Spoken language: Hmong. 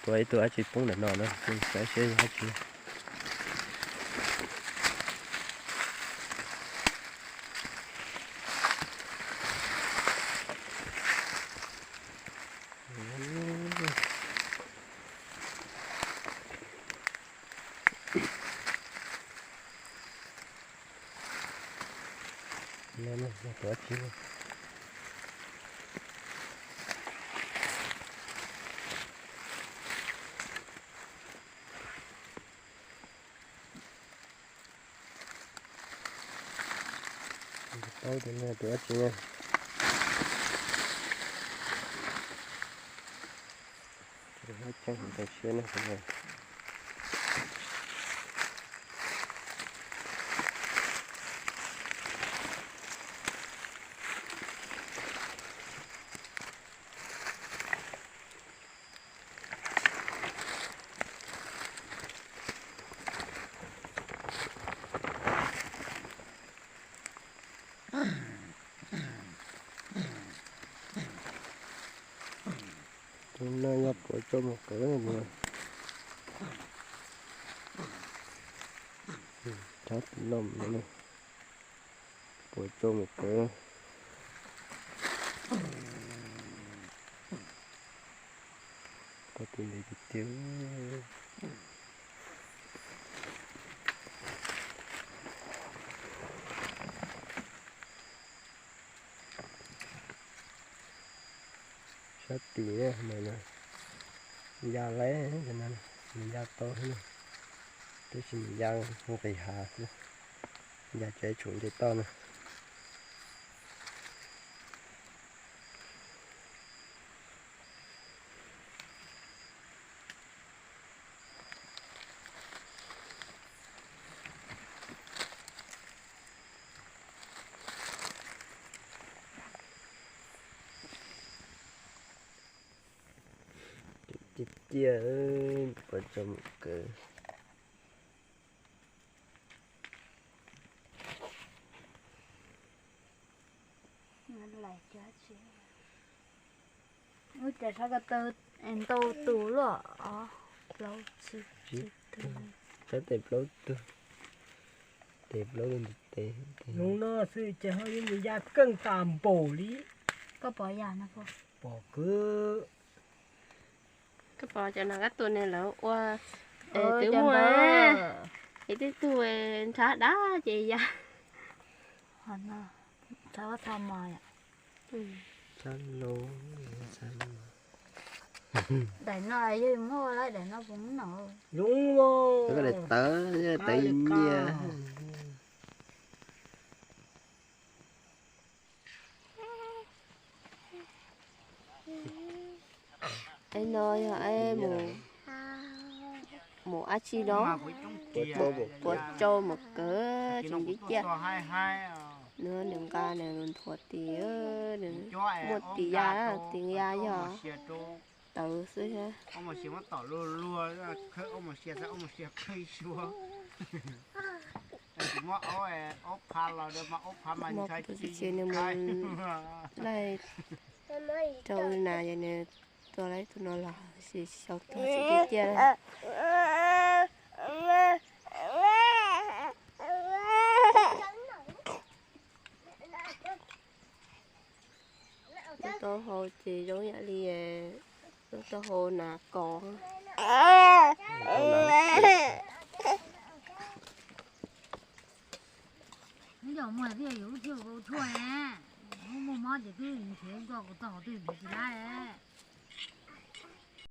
Tua ib tug dab tsi poob ntawm no na, saib seb yog dab tsi. Paub tias no tus dab tsi na. Tseem hais ntawd siab na. Tus no yog puas tsau mus kawv no. Tshab tus no puas tsau mus kawv. Pom tus ntev tiag tiag. Sab tim no, ya lawm, nws ya tau, tab sis nws ya nqis hav xwb, ya tsev tsum nce toj na. Tiag tiag, puas tsau mus kawv. Ub, cas sab ko taw ntau tus luaj os, plaub tsib tug. Sab tes plaub tug, tes plaub tug ntiv tes. Hnub no xwb ces ho yuav mus ya keej tas npaum li. Koj pom yam no puas? Pom kawg. Koj pom cov no kab tua ne lawv ua twv muaj, es tej tug nrhab dab ces ya. Daim no yog muaj lawm, daim no puas muaj no? Zoo, tawv, tawv nyiaj. Es no yog es mus dab tsi no? Puas tsau mus kawg tsis nti ciaj. Nws nqa nws nthuav tis, nws muaj tis ya, tis ya yog tawv xwb thiab. Muaj kuv tus txiv nws mus laij rau nas, nws tua laib tus no los tsis xyaum tuag tsis nti ciaj. Lub taub hau ces zoo yam li lub taub hau nas kos. Ib yam muaj thiaj yuav lub thiaj ua tshuaj ne, muaj mob ces twb nrhiav nco kuv txog qhov twg nrhiav tsis lab.